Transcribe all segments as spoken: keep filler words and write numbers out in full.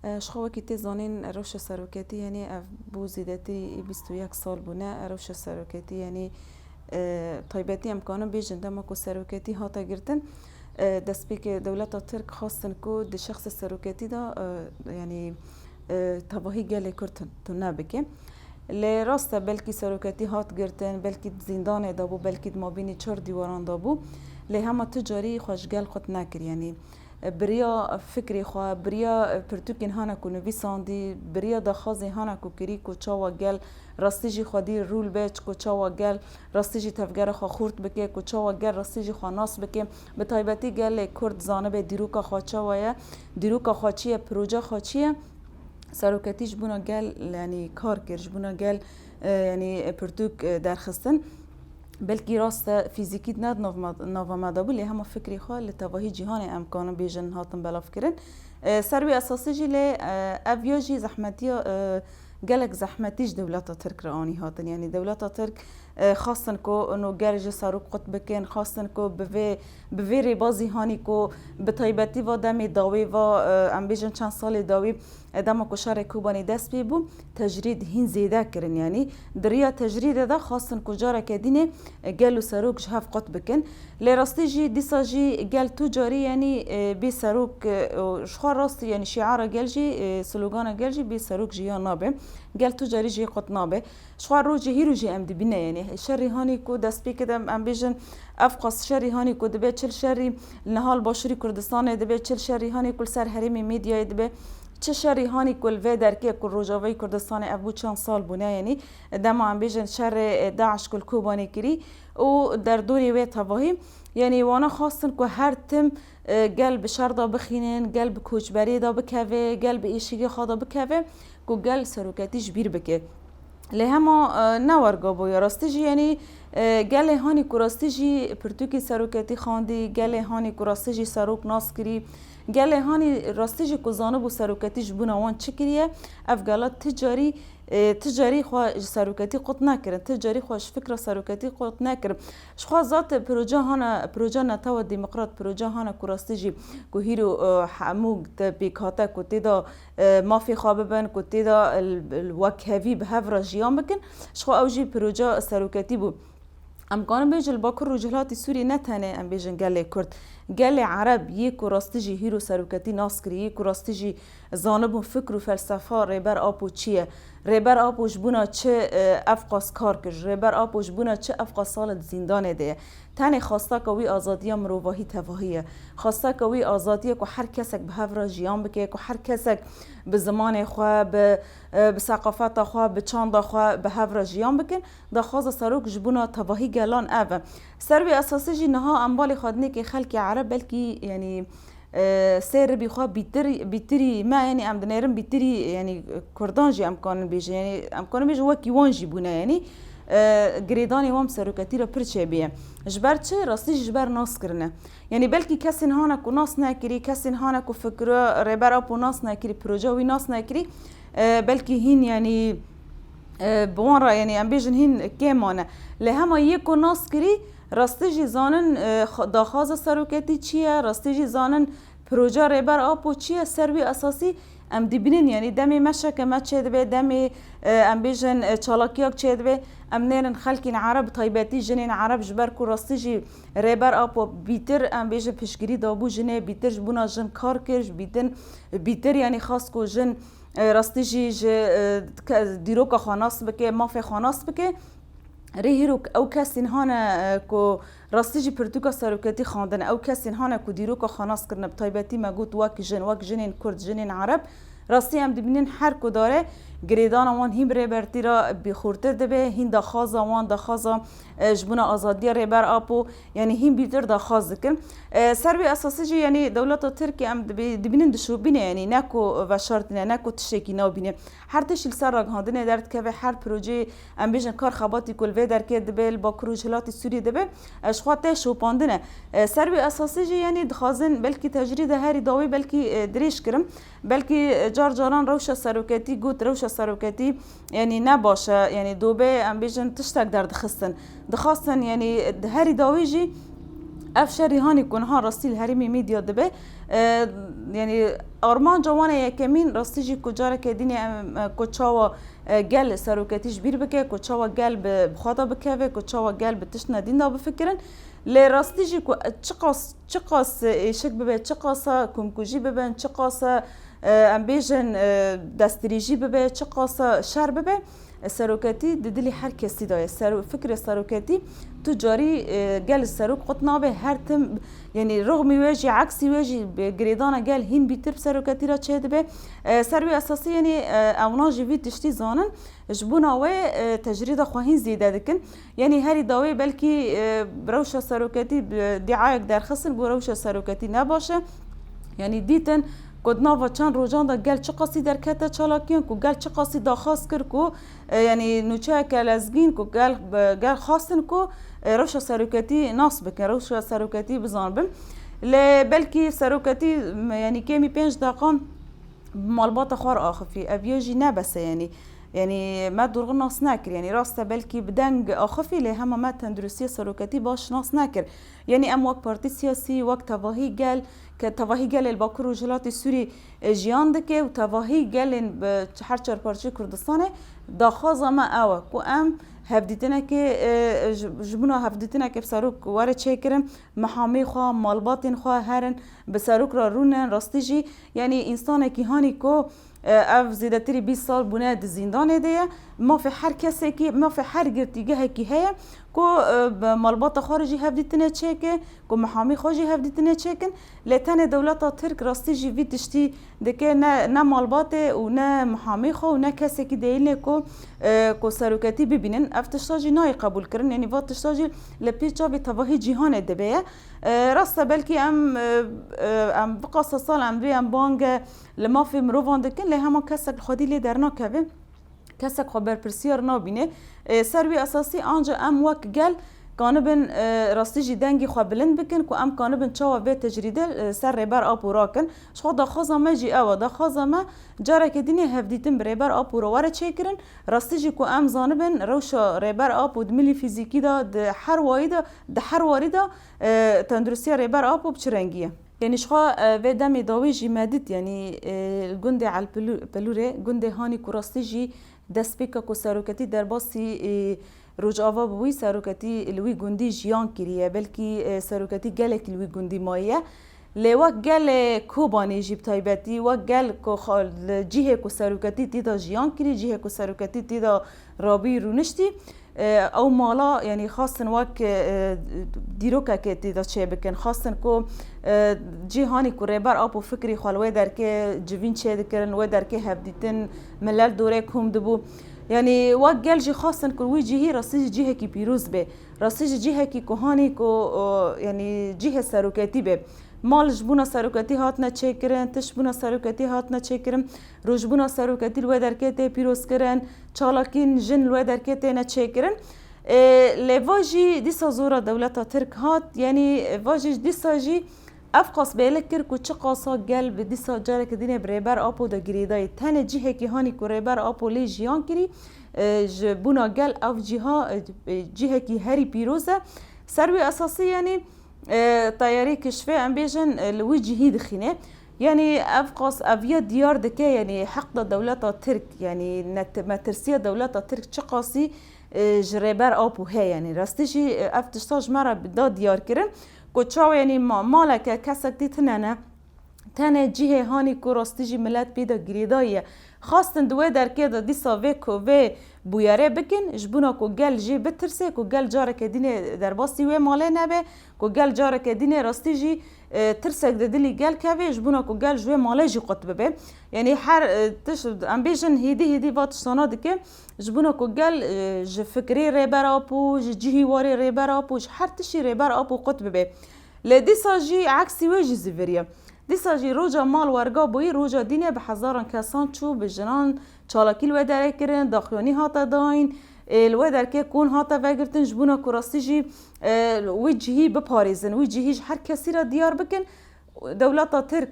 E, ji xwe wekî tê zanîn, rewşa seroketî, yanî ev bû zêdetirî bîst û yek sal bûne. Rewşa seroketî, yanî, e, taybetî em kanin bêjin, dema ku seroketî hate girtin, e, destpêkê dewleta Tirk xwestin ku di şexsê seroketî de, e, yanî, e, tevahî gelê Kurd tune bike. Lê rast e, belkî seroketî hat girtin, belkî di zîndanê de bû, belkî di mabînî çar dîwaran de bû. Lê hema tu carî xwe ji gel qut nekir, yanî, biriya fikrê xwe, biriya pirtûkên hane ku nivîsandî, biriya daxwazê hane ku kirî ku çawa gel rastî jî xwedî rûl be, ku çawa gel rastî jî tevgera xwe xurt bike, ku çawa gel rastî jî xwe nas bike. Bi taybetî gelê Kurd zanibe dîroka xwe çawa ye, dîroka xwe çi ye, proje xwe çi ye. Seroketî ji bona gel, yanî, kar kir, ji bona gel, e, yanî, pirtûk, e, derxistin. Belkî rast e, fîzîkî ne di nav me, nava me de bû, lê hema fikrê xwe li tevahî cîhanê em kanin bêjin hatin belavkirin. E, ser wî esasî jî lê, e, ev ya jî zehmetiya, e, gelek zehmetî ji dewleta Tirk re anî hatin. Yanî dewleta Tirk, e, xwestin ku nûger ji serok qut bikin, xwestin ku bi vê, bi vê rêbazî hanî ku bi taybetî va demê dawê va, e, em bêjin çend salê dawî, e, dema ku şerê Kobanê dest pê bû, tecrîd hîn zêde kirin. Yanî di riya tecrîdê de xwestin ku careke dînê, e, gel û serok ji hev qut bikin. Lê rastî jî dîsa jî gel tu carî, yanî, e, bê serok, e, û ji xwe rastî, yanî şiara gel jî, e, slogana gel jî bê serok jî ya nabe. Gel tu carî jî qut nabe. Ji xwe rojê hîro jî em dibîne, yanî şerî hanî ku destpêkê de em bêjin, ev qas şerî hanî ku dibe çil şerî li niha li Başûrî Kurdistanê dibe, çil şerî hanî ku li ser herêmê medyayê dibe, çi şerî hanî ku li vê derkê ku Rojavayê Kurdistanê ev bû çend sal bûne, yanî dema em bêjin şerê, e, DAIŞ ku li Kobanê kirî û derdorê wê tevahî, yanî wana xwestin ku her tim, e, gel bi şer de bixînin, gel bi koçberiyê de bikeve, gel bi êşîgê xwe de bikeve, ku gel seroketî ji bîr bike. Lê hema, e, ne werga bûye. Rastî jî, yanî, e, gelê hanî ku rastî jî pirtûkê seroketî xwendî, gelê hanî ku rastî jî serok nas kirî, gelê hanî rastî jî ku zanibû seroketî ji bona wan çi kiriye, ev gela ti carî, e, ti carî xwe ji seroketî qut nekirin, ti carî xwe ji fikra seroketî qut nekirin. Ji xwe zat proje hane, proje Netewa Demokrat, proje hane ku rastî jî ku hîro, e, hemû te pêk hate ku tê de, e, mafê xwe bibin, ku tê de, e, l-, l-, wekhevî bi hev re jiyan bikin. Ji xwe ew jî proje seroketî bû. Em karin bêjin li Bakur Rojhilatî Sûriyê ne tenê em bêjin gelê Kurd, gelê Ereb yê ku rastî jî hîro seroketî nas kirî, yê ku rastî jî zanibûn fikr û felsefa Rêber Apo çi ye, Rêber Apo ji bona çi, e, ev qas kar kir, Rêber Apo ji bona çi ev qas sal di zîndanê de ye. Tenê xwesteka wî azadiya mirovahî tevahî ye. Xwesteka wî azadî ye ku her kesek bi hev re jiyan bike, ku her kesek bi zimanê xwe, bi, e, bi seqafeta xwe, bi çanda xwe bi hev re jiyan bikin. Daxwaza serok ji bona tevahî gelan ev e. Ser wî esasî jî niha em balê xwe dinêkê xelkê Ereb belkî, yanî, e, sê ribî xwe bîtir, bîtirî me, yanî em dinêrin bîtirî, yanî Kurdan jî em kanin bêjin, yanî em kanin bêjin wekî wan jî bûne, yanî, e, girêdanê wan bi seroketî re pir çêbûye. Ji ber çi? Rastî jî ji ber nas kirine. Yanî belkî kesên hane ku nas nekirî, kesên hane ku fikra Rêber Apo nas nekirî, proja wî nas nekirî, e, belkî hîn, yanî, e, bi wan re, yanî em bêjin hîn kêm mane. Lê hema yê ku nas kirî, rastî jî zanin, e, xwe-, daxwaza seroketî çi ye, rastî jî zanin proja Rêber Apo çi ye, ser wî esasî em dibînin, yanî demê meşeke me çêdibe, demê, e, em bêjin, e, çalakiyak çêdibe, em nêrin xelkên Ereb, bi taybetî jinên Ereb, ji ber ku rastî jî Rêber Apo bîtir, em bêjin, piştgirî dabû jinê, bîtir ji bona jin kar kir, ji bîtin, bîtir, yanî xwest ku jin, e, rastî jî ji, e, ke-, dîroka xwe nas bike, mafê xwe nas bike. Rê hîro ew kesên hane, e, ku rastî jî pirtûka seroketî xwendin, ew kesên hane ku dîroka xwe nas kirine, bi taybetî me got wek jin, wek jinên Kurd, jinên Ereb, rastî em dibînin her ku dare girêdana wan hîn bi Rêbertî re bêxurtir dibe, hîn daxwaza wan, daxwaza, e, ji bona azadiya Rêber Apo, yanî hîn bîtir daxwaz dikin. E, ser wî esasî jî, yanî dewleta Tirkiyê em dibî-, dibînin dişopîne, yanî ne ku veşartîne, ne ku tiştekî nabîne. Her tişt li ser ragihandinê derdikeve, her projeyê, em bêjin, kar xebatî ku li vê derkê dibe, li Bakur Rojhilatî Sûriyê dibe, e, ji xwe tê şopandine. E, ser wî esasî jî, yanî dixwazin belkî tecrîde herî dawî belkî, e, dirêj kirin. Belkî, e, car caran rewşa seroketî got, rewşa seroketî, yanî ne baş e, yanî dobe, em bêjin, tiştek derdixistin. Dixwastin, yanî herî dawî jî Ev şerî hanî ku niha rastî li herêmê Mîdya dibe, e, yanî armanca wan e yekemîn rastî jî ku careke dînê em, e, ku çawa, e, gel seroketî ji bîr bike, ku çawa gel bi, bi xwe de bikeve, ku çawa gel bi tiştine dîn de bifikirin. Lê rastî jî ku çiqas, çiqas êşik bibe, çiqasa komkujî bibin, çiqasa, e, em bêjin, e, destdirêjî bibe, çiqasa şer bibe, e, seroketî di dilê her kesî de ye. Sero-, fikrê seroketî tu carî, e, gel serok qut nabe, her tim, yanî rixmî wê jî, eksî wê jî, bi girêdana gel hîn bîtir bi seroketî re çêdibe. E, ser wî esasî, yanî, e, ewna jî vî tiştî zanin. Ji bona wê, e, tecrîda xwe hîn zêde dikin. Yanî herî dawê belkî, e, rewşa seroketî bi dîayek derxistin, got rewşa seroketî ne baş e. Yanî dîtin ku di nava çend rojan de gel çiqasî derkete çalakiyan, ku gel çiqasî daxwaz kir ku, e, yanî nûçeyeke lezgîn ku gel, gel xwestin ku, e, rewşa seroketî nas bikin, rewşa seroketî bizanibin. Lê belkî seroketî, m-, yanî kêmî pênc deqan bi malbata xwe re axifî. Ev ya jî ne bes e, yanî, yanî me dorxî nas nekir. Yanî rast e, belkî bi deng axifî, lê hema me tenduristiya seroketî baş nas nekir. Yanî em wek partî siyasî, wek tevahî gel, ke tevahî gelê li Bakur Rojhilatê Sûrî, e, jiyan dike û tevahî gelên bi her çar parçeyê Kurdistanê, daxwaza me ew e ku em hevdîtinekê, e, ji, ji bona hevdîtinekê bi serok were çêkirin, mihamê xwe, malbatên xwe herin, bi serok re rûnin, rastî jî, yanî, însanekî hanî ku, e, ev zêdetirî bîst sal bûne di zîndanê de ye. Mafê her kesekî, mafê her girtîgehekî heye ku, e, bi malbata xwe re jî hevdîtinê çêke, ku mihamî xwe jî hevdîtinê çêkin. Lê tenê dewleta Tirk rastî jî vî tiştî dike, ne, ne malbatê û ne mihamî xwe û ne kesekî deyînê ku, e, ku seroketî bibînin. Ev tişta jî nayê qebûlkirin. Yanî va tişta jî li pêça vê tevahî cîhanê dibe ye. E, rast e, belkî em, e, e, em viqasa sal em vê em bange li mafê mirovan dikin, lê hema kesek li xwedî lê dernakeve. Kesek xwe berpirsiyar nabîne. E, ser wî esasî anca em wek gel kanibin, e, rastî jî dengê xwe bilind bikin ku em kanibin çawa vê tecrîdê, e, ser Rêber Apo rakin. Ji xwe daxwaza me jî ew e. Daxwaza me careke dînê hevdîtin bi Rêber Apo re were çêkirin. Rastî jî ku em zanibin rewşa Rêber Apo di milî fîzîkî de, di her wayî de, di her warî de, e, tenduristiya Rêber Apo bi çi rengî ye. Yanî ji xwe, e, vê demê dawî jî me dît, yanî, e, li gundê El Pelû-, Pelûrê, gundê hanî ku rastî jî destpêka ku seroketî derbasî, e, Rojava bûyî, seroketî li wî gundî jiyan kiriye. Belkî, e, seroketî gelekî li wî gundî mayiye. Lê wek gelê Kobanê jî bi taybetî, wek gel ku xwe li cihê ku seroketî tê de jiyan kirî, cihê ku seroketî tê de rabî rûniştî, e, ew mala, yanî xwestin wek, e, dîrokekê tê de çêbikin. Xwestin ku, e, cîhanî ku Rêber Apo fikrî xwe li wê derkê civîn çêdikirin, wê derkê hevdîtin, millet dorê kom dibû. Yanî wek gel jî xwestin ku wî cihî rastî jî cihekî pîroz be. Rastî jî cihekî ku hanî ku, e, yanî cihê seroketî be. Mal ji bona seroketî hatine çêkirin, tişt bona seroketî hatine çêkirin, rojbûna seroketî li wê derkê tê pîrozkirin, çalakiyên jin li wê derkê têne çêkirin. Ê, lê va jî dîsa zora dewleta Tirk hat, yanî va jî dîsa jî ev qas bêlik kir ku çiqasa gel bi dîsa careke dînê bi Rêber Apo de girêdayî. Tenê cihekî hanî ku Rêber Apo lê jiyan kirî, e, ji bona gel ev cîha, e, cihekî herî pîroz e. Ser wî esasî, yanî, e, teyarê kişvê, em bêjin, e, li wî cihî dixîne. Yanî ev qas, ev ya diyar dike, yanî heqda dewleta Tirk, yanî net-, metirsiya dewleta Tirk çiqasî, e, ji Rêber Apo heye. Yanî rastî jî, e, ev tişta ji me re da diyar kirin ku çawa, yanî ma-, maleke kesek dî tune ne. Tenê cihê hanî ku rastî jî milet pê de girêdayî ye. Xwestin di wê derkê de dîsa vê ku vê bûyerê bikin, ji bona ku gel jê bitirse, ku gel careke dînê derbasî wê malê nebe, ku gel careke dînê rastî jî, e, tirsek di dilî gel keve, ji bona ku gel ji wê malê jî qut bibe. Yanî her, e, tişt, em bêjin hêdî hêdî va tiştana dike, ji bona ku gel, e, ji fikrê Rêber Apo, ji cihî warê Rêber Apo, ji her tiştî Rêber Apo qut bibe. Lê dîsa jî eksî wê jî ziviriye. Dîsa jî roja mal werga bûyî, roja dînê bi hezaran kesan çû, bi jinan çalakî li wê derê kirin, daxuyanî hate dayîn, ê, li wê derkê kon hate vegirtin, ji bona ku rastî jî, e, wî cihî biparêzin, wî cihî ji her kesî re diyar bikin. Dewleta Tirk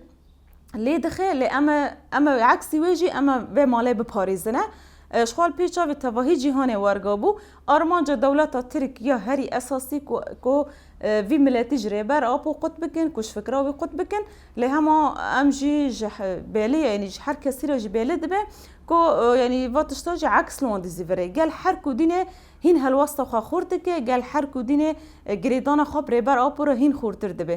lê dixe, lê em e, em e eksî wê jî em e vê malê biparêzine. E, ji xwe li pêça vê tevahî cîhanê werga bû. Armanca dewleta Tirk ya herî esasî ku, ku, e, vî miletî ji Rêber Apo qut bikin, ku ji fikra wî qut bikin, lê hema em jî ji he-, belê, yanî ji her kesî re jî belê dibe ku, e, yanî va tişta jî eks li wan dizîvire. Gel her ku dîne hîn helwesta xwe xurt dike, gel her ku dîne, e, girêdana xwe bi Rêber Apo re hîn xurtir dibe.